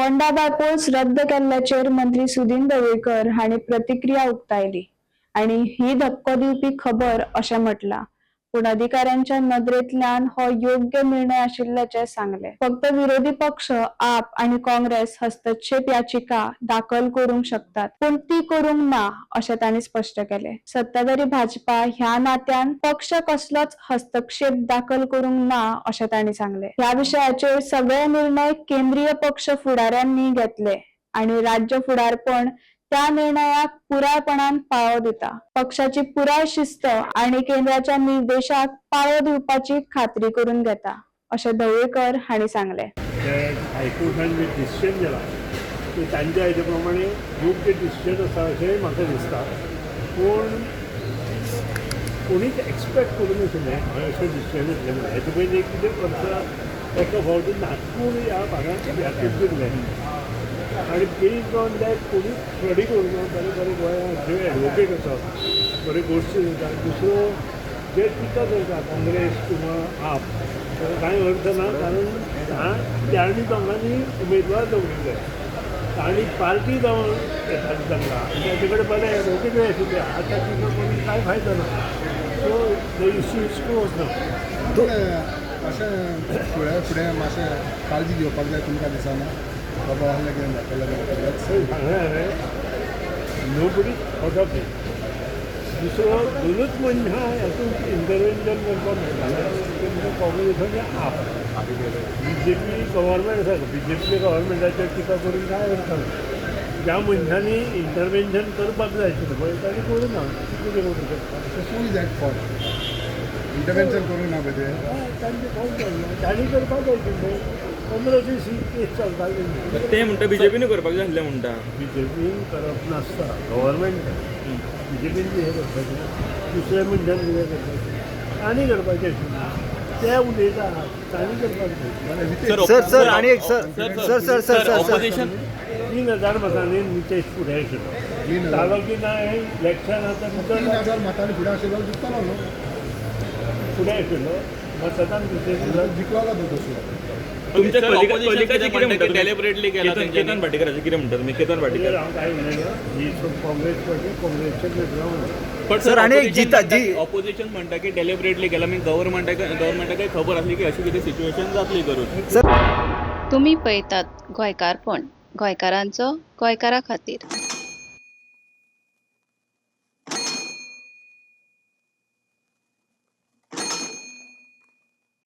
Ponda bypolls रद्द केल्ल्याचेर मंत्री सुदिन ढवळीकर हांणी प्रतिक्रिया उक्तायली आनी ही धक्को दिवपी खबर अशें म्हटलां. पूण अधिकाऱ्यांच्या नदरेंतल्यान हो योग्य निर्णय आशिल्ल्याचें सांगलें. फक्त विरोधी पक्ष आप आनी काँग्रेस हस्तक्षेप याचिका दाखल करूंक शकतात, पूण ती करूंक ना अशें तांणी स्पश्ट केलें. सत्ताधारी भाजपा ह्या नात्यान पक्ष कसलोच हस्तक्षेप दाखल करूंक ना अशें तांणी सांगलें. ह्या विशयाचेर सगळे निर्णय केंद्रीय पक्ष फुडाऱ्यांनी घेतले आनी राज्य फुडारपण त्या निर्णयाक पुरायपणान पाळो दिता. पक्षाची पुराय शिस्त आनी केंद्राच्या निर्देशाक पाळो दिवपाची खात्री करून घेता अशें ढवळीकर हांणी सांगलें. ते हायकोर्टान जे डिसिजन दिलां ते तांच्या हेजे प्रमाणे योग्य डिसिजन आसा अशेंय म्हाका दिसता. पूण कोणीच एक्सपेक्ट करूं नाशिल्लें हांवें अशें डिसिजन येतलें म्हणून. हेजे पयलीं एक कितें वर्सा एका फावटी नागपूर ह्या भागांत ह्यातून दिल्लें आनी बेज्ड ऑन that कोणीच स्टडी करूं ना. बरे बरे गोंयांत जे एडवोकेट आसा, बरे गोश्टी जाता, दुसरो जे टिका करता काँग्रेस किंवा आप, ताका कांय अर्थ ना. कारण तांणी दोगांनी उमेदवार दवरिल्ले, तांणी पार्टी जावन येताली तांकां आनी ताचे कडेन बरे एडवोकेटूय आशिल्ले. आतां टिका करून कांय फायदो ना. So the issue is close ना. पूण अशें फुडें फुडें मातशें काळजी घेवपाक जाय तुमकां दिसना बाबा असलें कितें जातलें जाल्यार? सांगलें हांवें, nobody thought of it. दुसरो दोनूच मनशां हातूंत इंटरवेन्शन करपाक मेळटालें, ते म्हणजे काँग्रेस आनी आप. बीजेपी गव्हर्मेंट आसा, बीजेपी गव्हर्मेंटाचेर टिका करून कांय अर्थ ना. ज्या मनशांनी इंटरवेन्शन करपाक जाय आशिल्लें पळय, तांणी करूं ना. कितें करूं शकता? Who is at fault? Intervention करूंक ना पळय ते. हय, तांचें कोण जायना, तांणी करपाक जाय आशिल्लें. 15 दीस ही केस चलताली. ते म्हणटा बीजेपीन करपाक जाय आसलें म्हणटा. बीजेपीन करप नासता, गव्हर्मेंट. बीजेपीन कितें करपाचें, दुसऱ्या मनशान कितें करपाचें? तांणी करपाचें आशिल्लें. ते उलयता, तांणी करपाक जाय. सर, सर, आणि एक sir, sir, sir, sir, sir. Opposition 3000 मतांनी नितेश फुडें आशिल्लो. 3000. जालो की ना हें इलेक्शन आतां तीन मुखार. हजार मतांनी फुडें आशिल्लो, जिखतलो न्हू? फुडें आशिल्लो मतदान दुसरे दिसा. जिखलो तो तसो. तुमच्या सर, opposition पलिकाचें कितें कितें म्हणटा म्हणटा की तुमी? deliberately केला केतन तेंच्यांनी? केतन भाटीकाराचें कितें म्हणटा तुमी? केतन भाटीकार. हांव कांय उलयना. ही काँग्रेस पार्टी काँग्रेसचे पण सर, आणि एक जिता- जी- ऑपोजिशन म्हणटा की डेलिबरेटली केला, मीन गव्हर्मेंटाकय खबर आसली की अशी कितें सिच्युएशन जातली करून. सर. तुमी पळयतात गोंयकारपण, गोंयकारांचो गोंयकारा खातीर.